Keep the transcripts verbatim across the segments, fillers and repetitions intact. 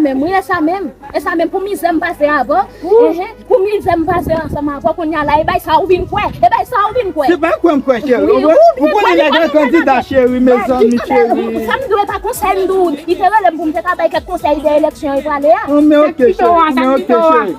Menm, wi, e sa menm. E sa menm, pou mizè m pase avan. Enhen, pou mizè m pase ansanm avan, kounye a la, e bay sa ou vin kwè. E bay sa ou vin kwè. Se pa kwè m kwè, cheri. Wi, ou vin kwè, ou konnen nèg lan kandida, cheri, mezanmi, cheri. Sa m di w, e pa konsèy m di w. Li te rele m pou m te ka bay kèk konsèy de eleksyon e prale a. Anmen, ok, cheri. Anmen, ok, cheri.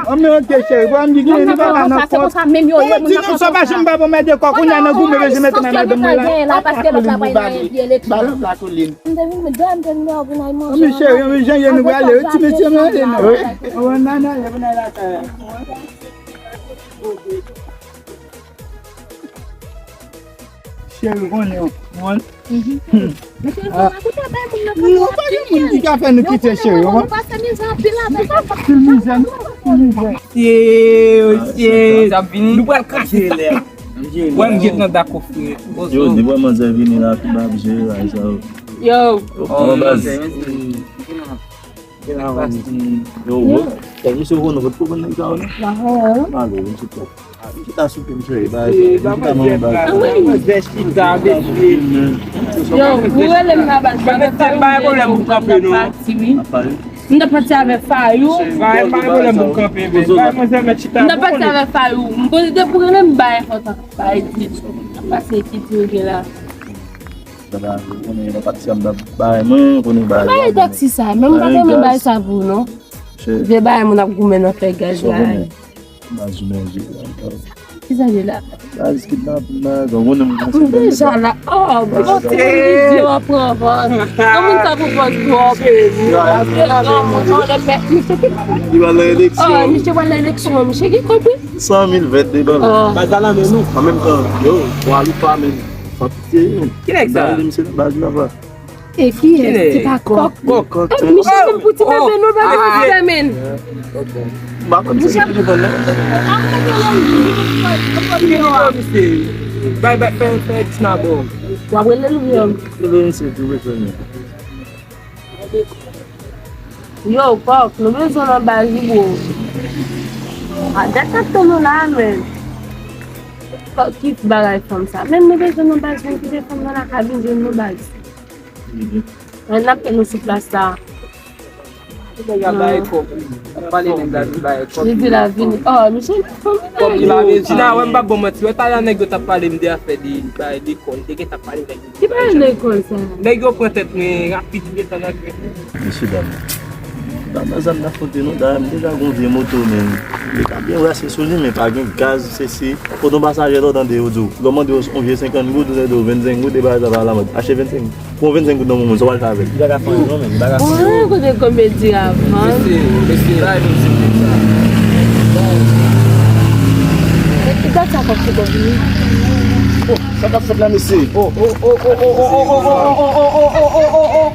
Anmen, ok, cheri. Bon, m di, gen nou pa nan kont. Ou di nou sa pa janm pa bon mèt de kò, kounye a nan goumen, bezwen mete nan madanm mwen la. Paske lòt la pa nan eleksyon. Ba lòt la, Colin. M te vin, m dwe, m te vin dèyè pou n al manje. Anmen, cheri, anmen, jan ye nou prale, wi, ti mesye, anmen, ale, non. Wi. Anmen, ann ale, pou n al lakay la. Cheri, konnen, wi. Mesye, fò n pa koute bay moun nan. Non, pa gen moun ki ka fè nou kite, cheri, wi. Nou pase mizè anpil la, men pa anpil mizè, non, anpil mizè. Mesye, mesye. Nou pral krache lè. Wè m gentan dakò, frè. Yo, di wè manzè vini la, fi ba ap jere la, sa yo. Yo. Yo, baz. Yo, wè. Tèl misye konnen, kot pou konn nèg sa yo, non? Malo, misye tèl. Misye ta souke, misye, e ba, misye ta manman baz. Manzè chita, mesye. Yo, ou rele m nan baz. Mwen mèt tèl bay pwoblèm pou kanpe, non. Ap pale. M t ap pati avèk Fayou. Bay, bay pwoblèm pou kanpe, men. Bay manzè mèt chita. M t ap pati avèk Fayou. M poze de pou rele m bay enpòtan. Bay di. Ap pase ki di yo gen la. Dada, ou konnen nan taksi a m t ap bay mwen, ou konnen bay. Bay taksi sa, men m pa renmen bay sa pou ou, non. Vye bay moun ap goumen nan fè gaz la. Baz ou manje la. Kisa li la? Baz kidnapin la, ou konnen m konn se deja la. Oh, bon, se yon video ap pran vòl. Yon moun sa pou vòl twòp. Li va nan eleksyon. Oh, misye va nan eleksyon, misye gen konpli. San mil vèt devan. Baz la nan men nou. An menm tan, yo, Waloupa menm. San pitye, yo. Ki nèg sa? Misye nan baz la, pa. E kiyès? Se pa Kòk? Kòk, Kòk. Michel, menm pou ti bebe, nou pa gen ti fèmen. M pa konn si se telefòn nan. Bay, bay, fè, fè ti nabo. W ap rele l wi, òm. Rele misye, tou bezwen li. Yo, Kòk, nou bezwen nan baz li, bro. A dat ap tann nou la, men. Kòk, ki bagay fanm sa? Men nou bezwen nan baz, nou kite fanm nan lakay vin jwenn nou baz. Mwen n ap tann nou sou plas la. Nèg la bay kòb, wi. Ap pale nèg la vin bay kòb. Li di la vini. Oh, misye, kòb li pa bezwen. Tina, wè m p ap ba w manti. Wè talè nèg yo t ap pale m de afè de, bay lekòl. Te gentan pale nèg yo. Ki bagay lekòl sa? Nèg yo pran tèt mwen rapid, m gentan nan kwen. Mesye dam. Dam nan zam nan fwote non, dam deja gon vye moto, men li pa byen brase sou li, men pa gen gaz, se si. Kote yon pasaje lè w tande yo di w, lè w mande yon vye senkant goud, yo di w vennsenk goud, e bagay sa pa alamòd. Achte vennsenk. Pran vennsenk goud nan men moun, sa w pral fè avè l? Li pa ka fè anyen non, men li pa ka fè anyen. Ou kote komedi avan. Mesye, mesye, bay nou ti pit sa. Gad sa kòk ki bò vini. Oh, sa k ap fèt la, mesye? Oh, oh, oh.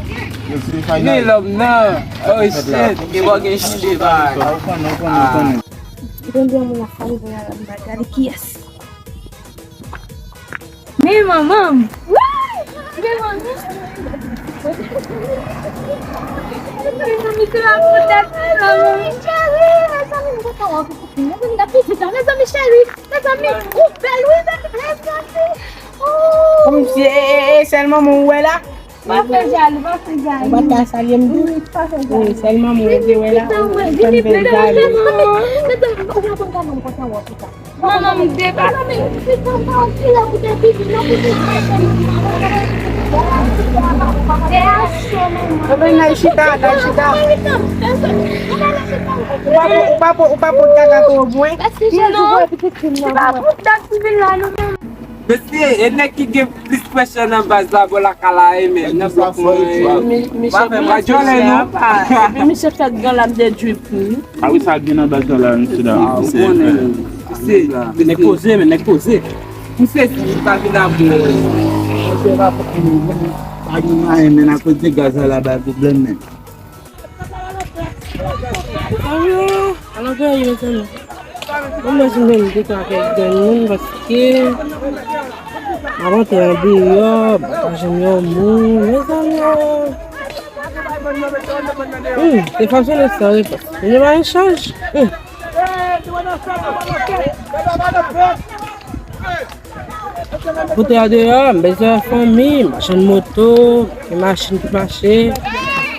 Mesye, fay la. Ni lòm nan. Oh, shit. Ki bò gen chile, bay. Ou konnen, ou konnen, ou konnen. Gen de moun ap fè yon bagay, gade kiyès. Men manman m. Wi! Men manman m. Men manman m, se la pou tèt, men manman m. Cheri, mezanmi, m kontan wè w, pitit mwen. Mezanmi, gade pitit la, mezanmi, cheri. Mezanmi, ou bèl, wi, mezanmi. Oh. Kòmsi, e, e, e, sèl manman w wè la? Pa fè jalou, pa fè jalou. Ou pa ta salye m tou? Wi, pa fè jalou. Wi, sèlman mwen te wè la, ou fè m fè jalou. Mezanmi, ou pa konn kòman m kontan wè w konsa. Manman m deba. Mezanmi, pitit mwen pa anvi la pou te pitit, non, pou te pitit. Ebyen, n al chita, n al chita. Ou pa po, ou pa po, ou pa po, ou pa pot kaka pou mwen? Mèsi, Jezi, pou pitit fi m nan. Se pa pou dat ki vin la, non, men. Mesye, e nèg ki gen plis pressure nan baz la bò lakay la, e men nan blòk mwen. Misye, misye, misye, epi misye fè gran lam de drip wi. A wi, sa gen nan baz la, la, mesye dam. Ah, ou konnen. Mesye, nèg poze, men nèg poze. Misye, si li pa vin a bon. Misye pa fè anyen, men. Pa gen anyen, men, akoz de gaz la, la bay pwoblèm, men. Mezanmi, alò gen anyen, mezanmi. Mwen menm, mwen menm, m te ka fè granmoun paske m ap antre andeyò, m pa ka janm wè moun, mezanmi. Hmm, se fason de sa, repons. Mwen pa gen chaj. Hmm. Kote a deyò, m bezwen fanmi, machann moto, gen machin ki mache.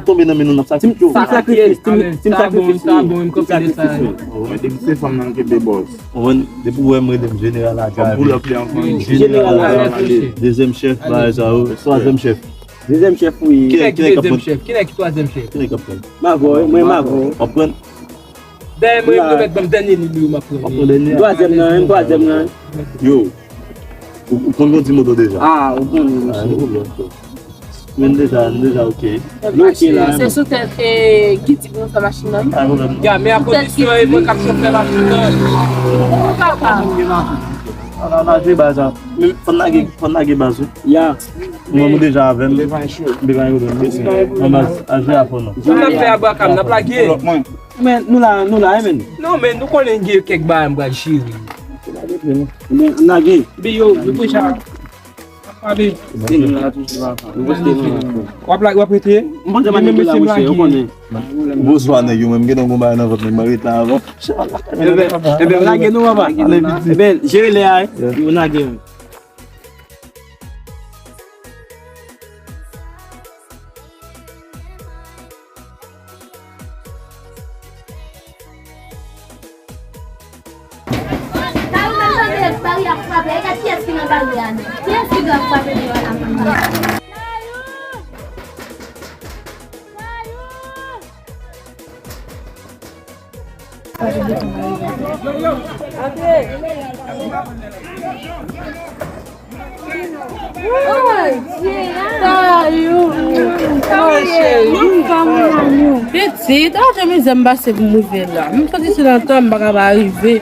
m tonbe nan men nou, n ap sakrifye w. Sa sakrifis, ti m, ti m sakrifis, wi. Ti m sakrifis, wi. Mwen di m se fanm nan ki de bòs. Ou konprann? Depi w wè m rele m jeneral la, Fòk pou lòt li anfan. Jeneral la, dezyèm chèf, bagay sa yo, twazyèm chèf. Dezyèm chèf, wi. Ki nèg, ki nèg k ap pran? Ki nèg ki twazyèm chèf? Ki nèg k ap pran? M avè w, mwen m avè w. W ap pran? Dèyè mwen, yo mèt ban m dènye nimewo m ap pran. W ap pran dènye a? Twazyèm nan, twazyèm nan. Yo, ou, ou konn kondui moto deja? Ah, ou konn, mesye. Men deja, nou deja ok. Nou ok la. Se sou tèt, e, Gidi pou nou fè machin nan, wi. Pa gen pwoblèm, non. Ya, men a kondisyon e mwen k ap chofè machin nan. Ou papa. Ala, ala, jwe baz la. Men fò n lage, fò n lage baz, wi. Ya. Mwen, mwen deja avè m. M te pa yon pwoblèm. Mwen baz, a jwe a fò non. Sa n ap fè a bwa kam, n ap lage. Men nou la, nou la, e men. Non, men nou konnen gen kèk bagay m pral jere. Men n lage. Bi yo, nou deja. Abi. Se nou la toujou la. Nou rete nou la. W ap la, w ap rete? M panse m ap mete la, mesye, ou konnen. Ou bezwen nèg yo, men m gentan gon bagay nan vant mwen, mwen rete la avan. Ebyen, ebyen, lage nou, papa. Ebyen, jere lè a, wi. Ou lage, wi. Sa yo menm tande barye a ap frape, e gad kiyès ki nan barye a menm. Kiyès ki dwe ap frape deyò la menm? Pitit, a, jan mizè m pase pou m rive la. M soti sou nan tan, m pa ka pa rive.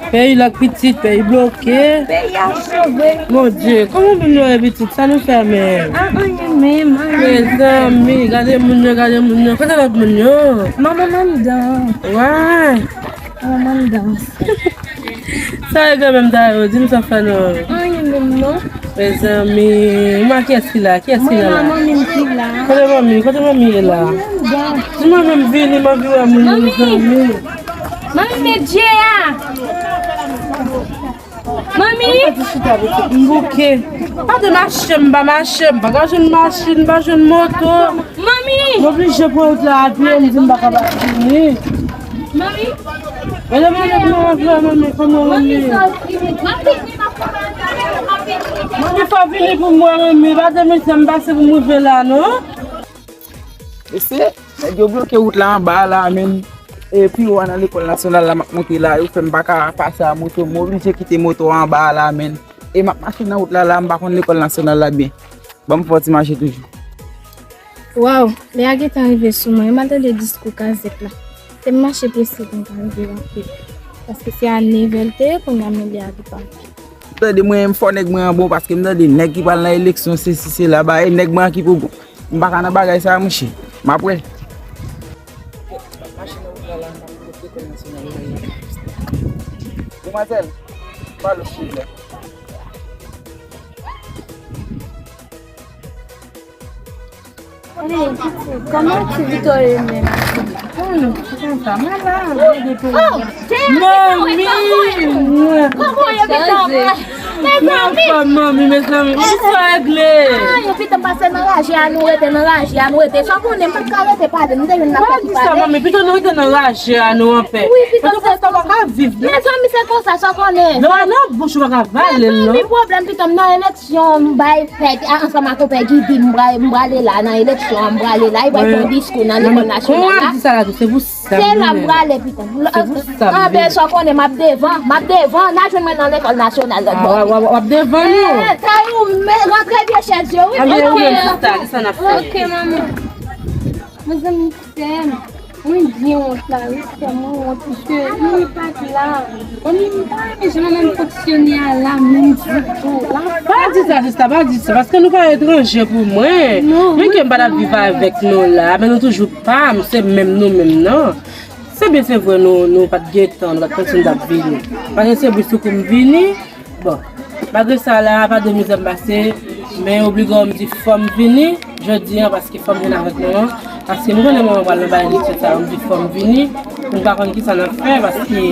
Peyi la k pitit, peyi bloke. Peyi a sove. Bondye, kòman moun yo ye pitit? Sa nou fè menm? A, anyen menm, anyen. Mezanmi, gade moun yo, gade moun yo. Kote lòt moun yo? Manman m anndan. Wè. Manman m anndan. Sa e granmè m ta yo, di m sa fè non. Anyen menm non. Mezanmi, mwen kiyès ki la? Kiyès ki la la? Mwen la, manmi m ki la. Kote manmi? Kote manmi ye la? Manmi m anndan. Di manmi m vini, m anvi wè moun yo, mezanmi. Manmi, met je a. Manmi! M bouke. Pa te mache, m pa mache, m pa ka jwenn machin, m pa jwenn moto. Manmi! M oblije pran wout la a pye, m di m pa ka pa vini. Manmi! Mezanmi, mezanmi, mezanmi, mezanmi, mezanmi. Manmi, fò vini pou mwen, manmi. Pa te mizè m pase pou m rive la, non. Mesye, nèg yo bloke wout la anba la, men. E pi wo a nan lekòl nasyonal la m ap monte la, yo fè m pa ka pase a moto, m oblije kite moto a anba a la, menn. E m ap mache nan wout la la, m pa konn lekòl nasyonal la byen. Ban m fè yon ti mache toujou. Waw, lè a gentan rive sou mwen, e m al tande diskou kazèk la. Se m mache prese pou m ka rive rapid. Paske se a nevè l te ye, kounye a men lè a li pa. M tande mwen, m fò nèg mwen an bon, paske m tande nèg ki pral nan eleksyon, sesi, sela, ba, e nèg mwen an ki pou bon. M pa ka nan bagay sa, monchè. M ap wè. Demwazèl, pale silvouplè. Kòman ti Victoria menm? Mami! Kòman ye pitit mwen? Mezanmi! Mezanmi, mezanmi, mezanmi, sa regle. Ay, yo pitit pase nan raje a, nou rete nan raje a, nou rete. Sa w konnen, m pa t ka rete pale, m te vin nan fè ti pale. Mami, pito nou rete nan raje a, nou anpè. Wi, pitit, se konsa. Mezanmi, se konsa, sa w konnen. Lè w nan bouch ou pa ka vale l, non. Mezanmi, pwoblèm, pitit, m nan eleksyon, m bay fèt, a, ansanm ak yon pè Gidi, m pra-, m prale la nan eleksyon, m prale la, e bay yon diskou nan lekòl nasyonal la. Mwen di sa la tou, se pou sa. Se la m prale, pitit. Anben, sa w konnen, m ap devan, m ap devan, n a jwenn mwen nan lekòl nasyonal lòt bò. W ap devan nou. Sa yo, rantre byen chèz yo, wi. Anben, ou menm, sista, ki sa n ap fè? Ok, manman. Mezanmi, sè m, mwen byen wont la, wi, sè m, mwen wont, piske mwen pa t la. Mwen menm, m pa renmen jan manman m fonksyone a la, menm ditou, la. Pa di sa, sista, pa di sa, paske nou pa etranje pou mwen. Non, men ke m pa t ap viv avèk nou la, men nou toujou pa m, se menm nou menm nan. Se byen, se vre, nou, nou pa t gen tan, nou pa t konn si n t ap vini. Paske se bouch pou m vini, Bon, malgre sa la, pa de mizè m pase, men obligaman m di fò m vini jodi a, paske fò m jwenn avèk manman, paske m konnen manman pral nan bagay lekti sa, m di fò m vini, pou m pa konn kisa n ap fè, paske,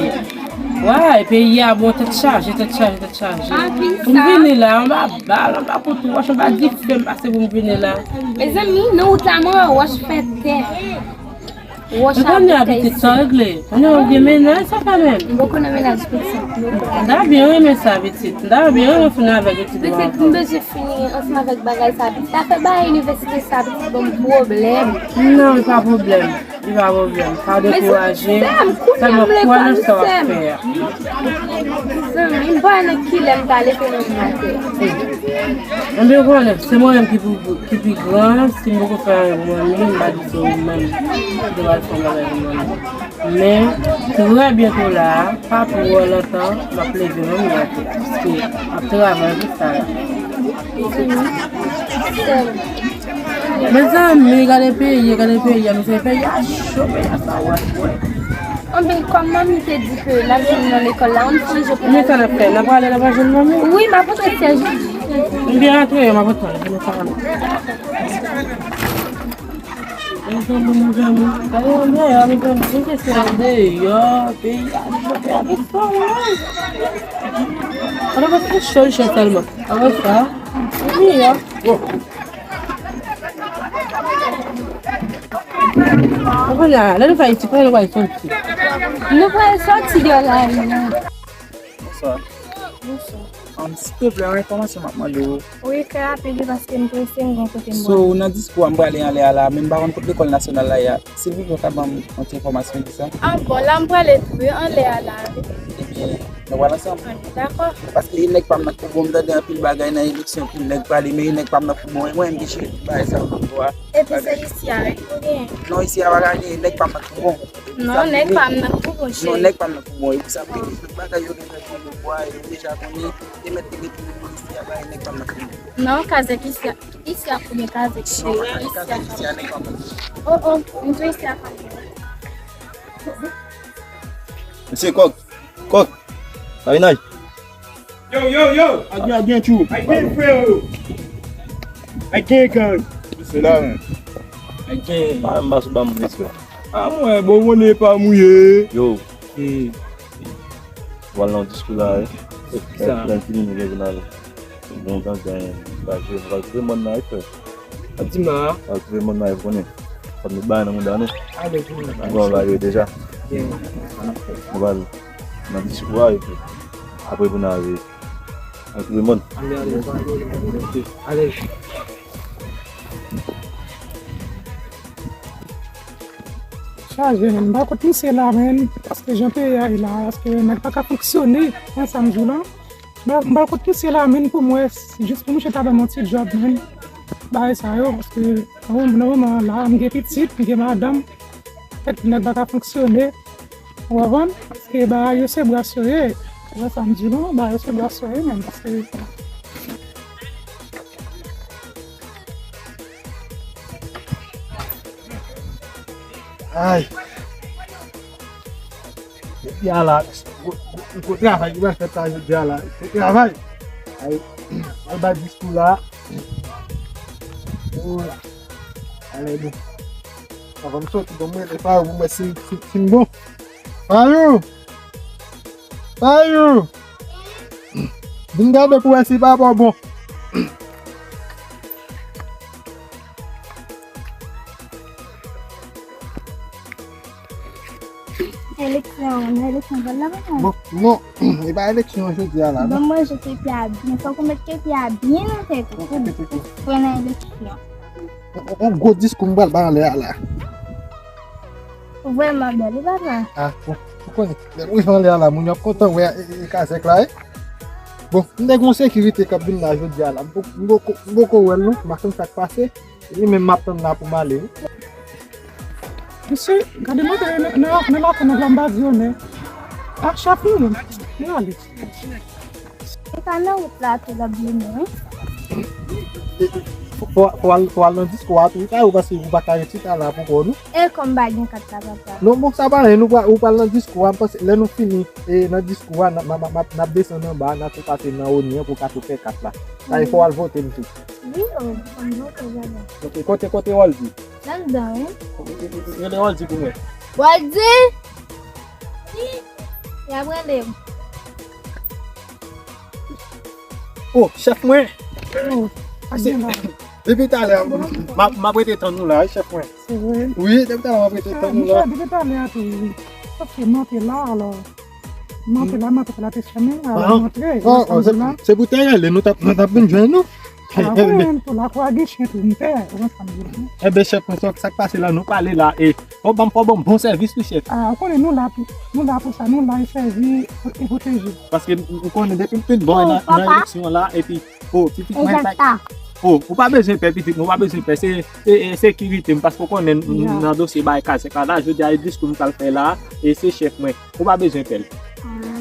wa, e peyi a bon, tèt chaje, tèt chaje, tèt chaje. Pou m vini la, anba bal, anba kout wòch, anba dife m pase pou m vini la. Mezanmi, nan wout la, mwen wè wòch fè tè. Wòch a bouke isi. Kounye a pitit, sa w regle? Kounye a w gen mennaj, sa fè menm? M poko nan mennaj pitit. M ta byen renmen sa, pitit. M ta byen renmen fini avèk etid ou avan. Pitit, m bezwen fini ansanm avèk bagay sa, pitit. Afè bay inivèsite sa, pitit, ban m pwoblèm. Non, li pa pwoblèm. Li pa pwoblèm. Pa dekouraje. Sèlman kwè nan sa w ap fè a. Zanmi, m pa wè nan kilè m ta leve nan maten. Anben, konnen, se mwen menm ki pou ki pi gran, si m poko fè anyen pou manmi, m pa di se ou menm ki te pral fè yon bagay pou manmi. Men, trè byento la, pa twò lontan, m ap leve manmi maten, paske m ap travay pou sa la. Mezanmi, gade peyi, gade peyi a, mezanmi, peyi a cho, peyi a sa wè, wè. Anben, kòm manmi te di ke l ap vin nan lekòl la, ann sonje pou... Men sa n ap fè, n ap prale, n ap al jwenn manmi? Wi, m ap antre syèj. M byen antre, m ap antre, m ap antre. Mezanmi, mezanmi. Gade yon deyò, mezanmi. Yon kesyon deyò, peyi a, peyi a, peyi a, peyi a. Gade yon kesyon sèlman. Apre sa, deyò. Apre la, lè nou fè Ayiti, kote nou pral soti? Nou pral soti deyò la, wi. Bonswa. Bonswa. Um, silvouplè, yon enfòmasyon m ap mande w. Wi, fè rapid wi, paske m prese, m gon kote m pral. So, nan diskou a m prale anlè a la, men m pa konn kot lekòl nasyonal la ye a. Silvouplè, w ka ban m yon ti enfòmasyon de sa? Ah, bon, la m prale tou wi, anlè a la wi. Ebyen, nou pral ansanm. Dakò. Paske e nèg pa m nan k pou bon, m tande anpil bagay nan eleksyon, anpil nèg pale, men e nèg pa m nan k pou bon, e mwen menm ki cheri tout bagay sa yo pou vwa. Epi se isi a wi pou genyen. Non, isi a pa ka genyen, nèg pa m nan k pou bon. Non, nèg pa m nan k pou bon, cheri. Non, nèg pa m nan k pou bon, e pou sa m te di tout bagay yo gentan gen pou vwa, e nou deja konnen, te mèt te gen pou bon isi a, bagay nèg pa m nan k pou bon. Non, kazèk isi a, isi a pou gen kazèk, cheri, isi a. Oh, oh, m tou isi a pa gen. Mesye Kòk, Kòk, Marinaj. Yo, yo, yo! Agen, agen, tchou. Agen, freo! Agen, gang! Se la, men. Agen. Pa m pa sou ba m respè. A mwen, bon, konnen pa mouye. Yo. Hmm. W al nan diskou la, wi. Sa. Plen fini, nou gen vin ale. Bon, gang, gang, pa jwe, nou pral twouve mòn nan, wi, frè. Ap di ma. Al twouve mòn nan, ou konnen. Fòk nou bay nan mouda nou. Ale, vini. Nou pral ale deja. Byen. Nou pral nan diskou a, epi apre pou n ale, al twouve mòn. Ale, ale, ale. Ale. chaje, men. M pa kot misye la, men. Paske jan peyi a ye la, paske nèg pa ka fonksyone, konn sa m di w la. M pa, m pa kot misye la, men, pou m wè, jis pou misye ta ban m yon ti djòb, men. Bagay sa yo, paske nan moman la, m gen pitit, m gen madanm. Fèt nèg pa ka fonksyone. Ou konprann? Paske bagay yo se bras yo ye. Se sa m di nou, bagay yo se bras yo ye, men. Paske Ay. Jodi a la, gwo, gwo, gwo travay ki pral fèt la jodi a la. Gwo travay. Ay, al bay diskou la. Woy. Ale, bon. Avan m soti, bon, mwen, e pa ou, mwen, si, si, si m bon. Fayou! Fayou! Vin gade pou wè si papa w bon. Eleksyon, nan eleksyon pral la, papa? Bon, non, e pa eleksyon jodi a la, non. Bon, mwen, je te pye a byen. Fòk ou met ke pye a byen nan tèt ou. Pran nan eleksyon. On, on, on gwo diskou m pral bay anlè a la. Ou vrèman bèl, wi, papa. Ah, bon, ou konnen, lè m rive anlè a la, moun yo ap kontan wè, e, e, e kazèk la, e. Bon, m te gen yon sekirite k ap vin la jodi a la. M poko, m poko, m poko wè l non, m pa konn sa k pase. Li menm m ap tann la pou m ale, wi. Mesye, gade mwen nan, nan, nan lakou nan la m pa di yo, men. Ah, chèf nou menm. Nou ale. E pa nan wout la tou l ap vini, wi. Fò, fò, fò al, fò al nan diskou a tou, ou pa, ou pa ka ret chita la pou kò nou. E kòm pa gen kat la, papa. Non, bon, sa pa anyen, nou pral, ou pral nan diskou a, m panse, lè nou fini, e, nan diskou a, n ap, m ap, m ap, n ap desann anba, n a tou pase nan Oni an pou ka tou fè kat la. Sa e fò al vote m tou. Wi, o, m vote vrèman. Ok, kote, kote Roldy? Nan dan, wi. Rele Roldy pou mwen. Roldy! Y ap rele m. Oh, chèf mwen. Oh, se, depi talè, m, m ap rete tann ou la, wi, chèf mwen. Se vre? Wi, depi talè, m ap rete tann ou la. Depi talè a tou, wi. Paske m antre la, alò. M antre la, m antre la, te fèmen, alò, m antre, oh, oh, se, se pou te rele, nou t ap, nou t ap vin jwenn nou. Enben, chèf mwen, sa k pase la, nou pale la, e, fò ban m, fò ban m bon sèvis tou, chèf. Ah, ou konnen nou la pou, nou la pou sa, nou la e sèvi e pwoteje. Paske m, m konnen depi m fin bon nan, nan eleksyon la, epi, oh, pitit mwen, oh, ou pa bezwen pè, pitit mwen, ou pa bezwen pè, se, e, e, sekirite m, paske ou konnen m, m nan dosye bay kazèk la, jodi a, e diskou m pral fè la, e se chèf mwen. Ou pa bezwen pè l. Ah.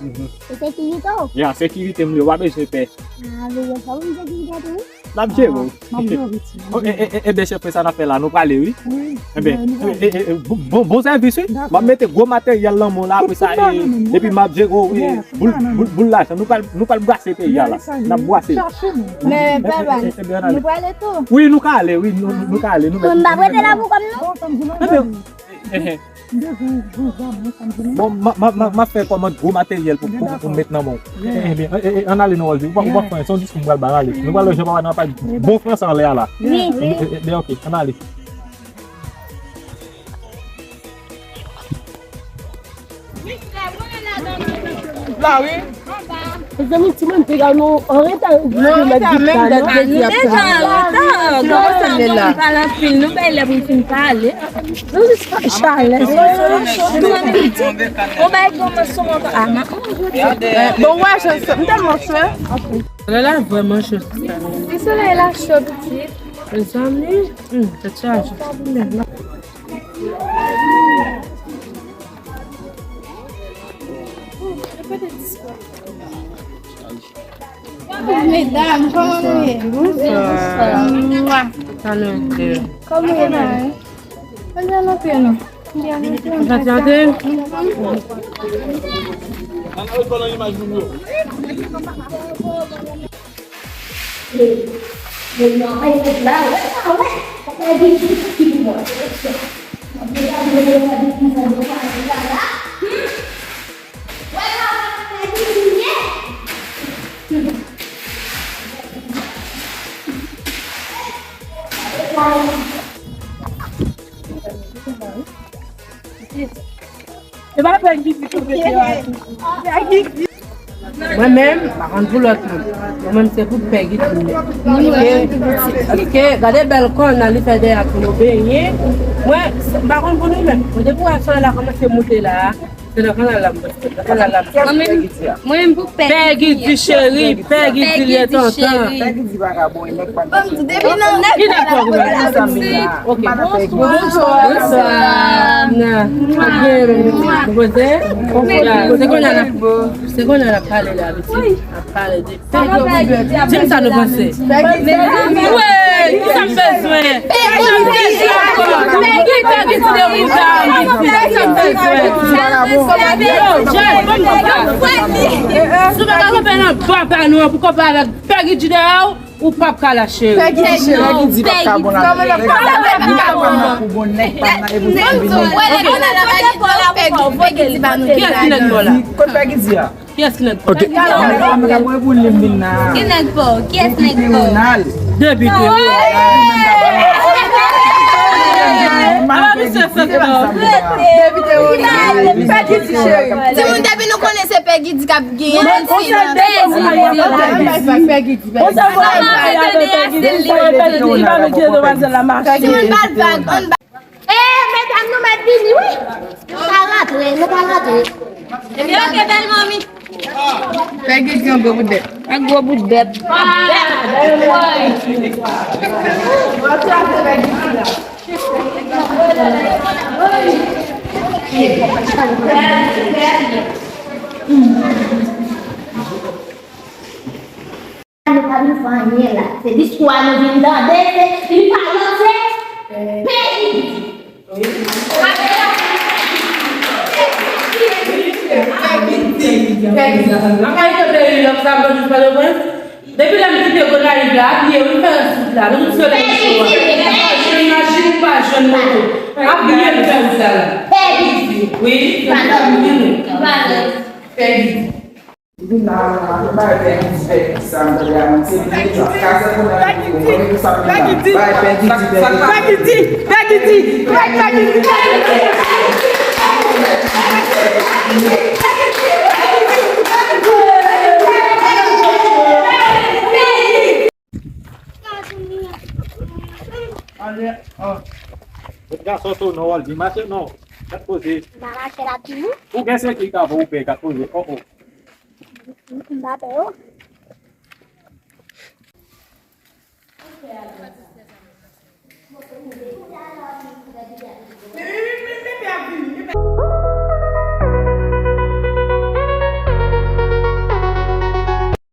Mhm. E sekirite w? Ya, sekirite m li, ou pa bezwen pè. Ah, men yo fè w sekirite tou? L ap jere w. M ap jere w, pitit. Oh, e, e, e, enben, chèf mwen, sa n ap fè la, nou prale, wi. Wi. Enben, e, e, e, bon, bon, bon sèvis, wi. M ap mete gwo materyèl nan men w la, apre sa, e, epi m ap jere w, e, boul, boul, boul lajan. Nou pral, nou pral brase peyi a la. N ap brase. Men, papa, nou prale tou? Wi, nou ka ale, wi, nou, nou ka ale. Nou, m pa prete la pou kòm nou? Enben, Enhen. Bon, m a, m a, m a, m a fè kòmand gwo materyèl pou, pou, pou m met nan men w. Enben, e, e, ann ale non, Roldy. Ou pa, ou pa fè anyen, se yon diskou m pral ba, ann ale. Nou pral wè jan papa nou ap pale bon fransè anlè a la. Wi. Enben, ok, ann ale. La, wi. Mezanmi, timoun, piga nou an reta. Non, an reta, menm dèt nou deja an reta. Kòman sa, nou pale anpil, nou bay lè pou n fin pale. Nou jis pa chalè. Ou bay kòman sou mwen pa ama. Bon, wè, je, m tèlman cho. Solèy la vrèman cho. Si solèy la cho, pitit. Mezanmi, hmm, tèt chaje. Medam, kòman nou ye? Bonswa. Bonswa. Mwa. Sa nou ye? Kòman nou ye? Mwen byen antre nou. Byen antre nou. Sa te antre? Se pa pèn ki di pou mete yo a tou. Mwen menm, m pa konn pou lòt moun. Mwen menm, se pou Pègi tou. Paske, paske, gade bèl kò l nan, li fè dèyè tou nou benyen. Mwen, m pa konn pou nou menm. Mwen, depi w wè solèy la kòmanse moute la, se nan kanal la m pase. Nan kanal la m pase. Mwen menm, mwen menm pou Pègi. Pègi di cheri, Pègi di li tonton. Pègi di vagabon, e nèg pa gen. Ki nèg pa gen? Ok. Bonswa. Bonswa. Bonswa. Se kounye a n ap, se kounye a n ap pale la, mesye. N ap pale de Pègi. Di m sa nou panse. Wi, ki sa m bezwen? Ki Pègi di de bouda Ayiti? Ki sa m bezwen? Yo, Jay, ban m konpa. Si w pa ka konpa nan bò pa nou an pou konpa avèk Pègi di de a, ou p ap ka la, cheri. Pègi di, cheri. Pègi di p ap ka bon la. Pègi di p ap ka bon la pou bon nèg pa nan epi pou vini. Kiyès ki nèg bò la? Kiyès ki nèg bò? Ok. Nèg pa mwen pou li m vin la. Ki nèg pa w? Kiyès nèg pa w? Depite Ronald. Depite Ronald. Aba misye fèk non. Depite Ronald. Pègi di cheri. Timoun, depi nou konnen se Pègi di k ap genyen, se Pègi di. Pègi di. Timoun, bat vag, ann bat. Eh, medam, nou mèt vini, wi. Nou pa rantre, nou pa rantre. Epi, ok, bèl manmi. Pègi di yon gwo bout dèt. Yon gwo bout dèt. Nou pa vin fè anyen la. Se diskou a nou vin tande, se, li pa lòt, se Pègi. Pègi di, Pègi di. Nan kalite peyi lòk sa, mwen jis Pòtoprens. Depi lè m kite Gonayiv la, apiye wi fè wout la, nou tout solèy cho a. Pa jwenn machin, pa jwenn moto. Apiye m fè wout la la. Pègi di. Wi, pa lòt. Pègi di. Vin la, bay Pègi di, Pègi di sa m tande a, mwen se vin la. Kazèk mwen nan vin, mwen vin sa m vin la. Bay Pègi di, Pègi di. Pègi di, Pègi di, Pègi di. Gason tou non, wòl di mache non. Kat poze. Ba mache la toujou. Ou gen se ki ka pou ou pe kat poze. Oh oh. M pa pè yo.